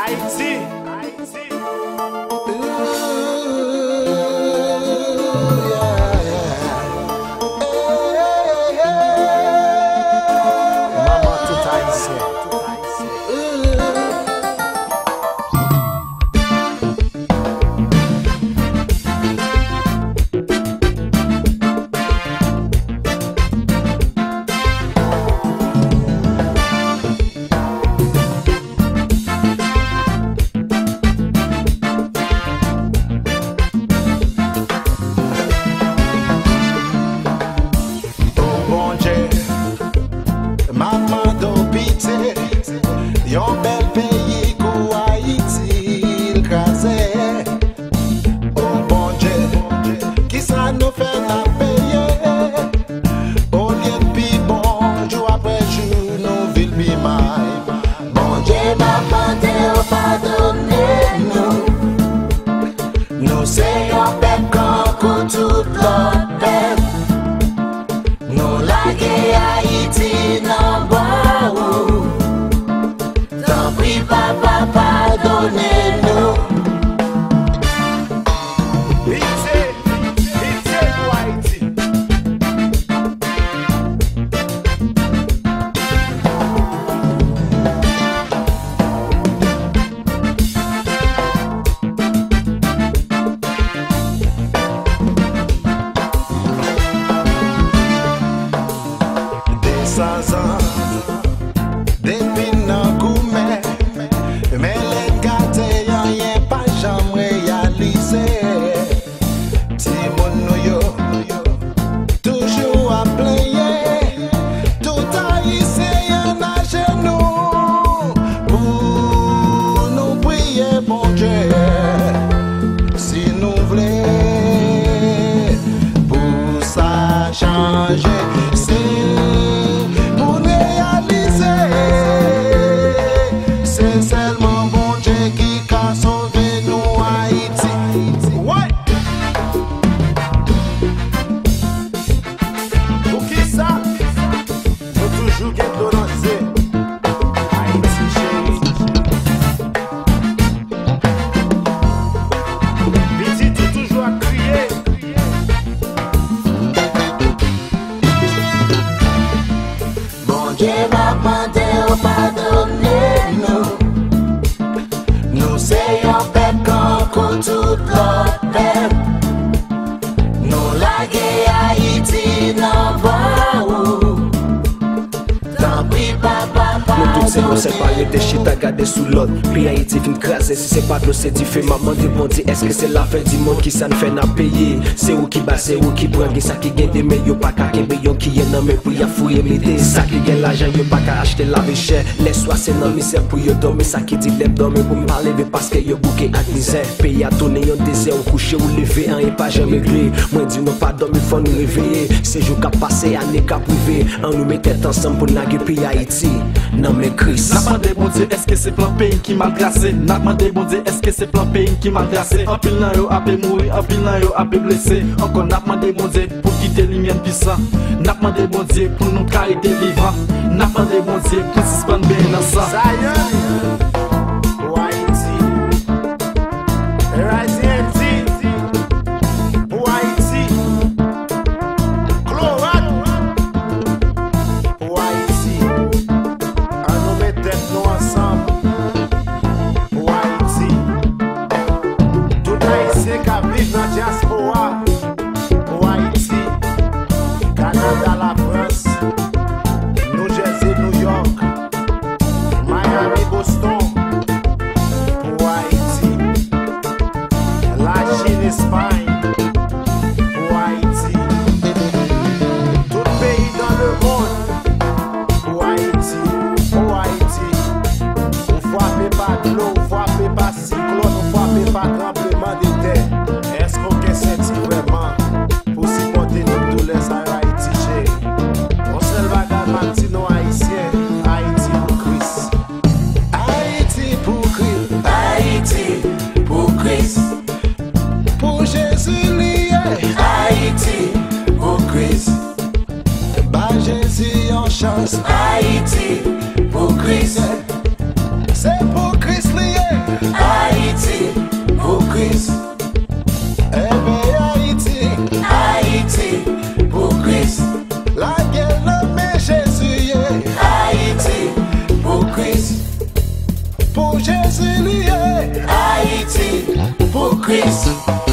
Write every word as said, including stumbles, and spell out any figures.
Ayiti. Manman tout Ayisyen. O Bondye, m ap mande w pitye, yon bèl peyi kou Ayiti l kraze. O Bondye, kisa nou fè n ap peye? Olye n pi bon, jou apre jou, nou vin pi mal. Bondye, m ap mande w padone nou. Nou se yon pèp kankou tout lòt pèp. Nou lage Ayiti nan bò ou. Tanpri, Papa, padone nou. Pitye, pitye pou Ayiti. Desanzan, depi n nan goumen, men lè n gade anyen pa janm reyalize. Timoun nou yo toujou ap plenyen, tout Ayisyen an ajenou pou nou priye Bondye. Si nou vle pou sa chanje, se pou n reyalize se sèlman Bondye ki ka sove nou Ayiti. Woy! Poukisa nou toujou gen dlo nan zye? Ayiti cheri. Pitit ou toujou ap kriye. Bondye, m ap mande w padone nou. Nou se yon pèp kankou tout lòt pèp. Nou lage Ayiti nan bò ou. Tanpri, Papa, padone nou. Nou tout se konsa, pa rete chita gade sou lòt. Peyi Ayiti fin kraze, si se pa dlo, se dife. M ap mande Bondye, èske se lafen di mond? Kisa n fè n ap peye? Se ou ki bay, se ou ki pran. Gen sa ki gen de men, yo pa ka kenbe yon kiyè nan men pou y ap fouye mete. Sa ki gen lajan, yo pa ka achte lavi chè. Lèswa se nan mizè pou yo dòmi. Sa ki di lè m dòmi pou m pa leve paske yo bouke ak mizè. Peyi a tounen yon dezè, ou kouche, ou leve, anyen pa janm regle. Mwen di nou pa dòmi, fò nou reveye. Se jou k ap pase, ane k ap rive. Ann nou met tèt ansanm pou n lage peyi Ayiti nan men Kris. N ap mande Bondye, èske se plan peyi ki mal trase? N ap mande Bondye, èske se plan peyi ki mal trase? Anpil nan yo ape mouri, anpil nan yo ape blese. Ankò, n ap mande Bondye pou kite limyè n pwisan. N ap mande Bondye pou nou ka rete vivan. N ap mande Bondye pou n sispann benyen nan san. Zion pou Ayiti. Rising M D pou Ayiti. Klorat pou Ayiti. Ann nou met tèt nou ansanm pou Ayiti. Tout Ayisyen k ap viv nan dyaspora pou Ayiti, Kanada, Lafrans, New Jersey, New York, Miami, Boston, pou Ayiti, Lachin, Espay, pou Ayiti, tout peyi dans le monde, pou Ayiti, pou Ayiti. Ou frape pa dlo, ou frape pa siklòn, ou frape pa tranblemanntè. Èske w gen senti vrèman pou sipòte tout doulè sa yo, Ayiti cheri? Yon sèl bagay m ap di nou Ayisyen, Ayiti pou Kris. Ayiti pou Kris. Ayiti pou Kris. Pou Jezi li ye. Ayiti pou Kris. Ba Jezi yon chans. Ayiti pou Kris. Se pou Kris li ye. Pou Jezi li ye. Ayiti pou Kris.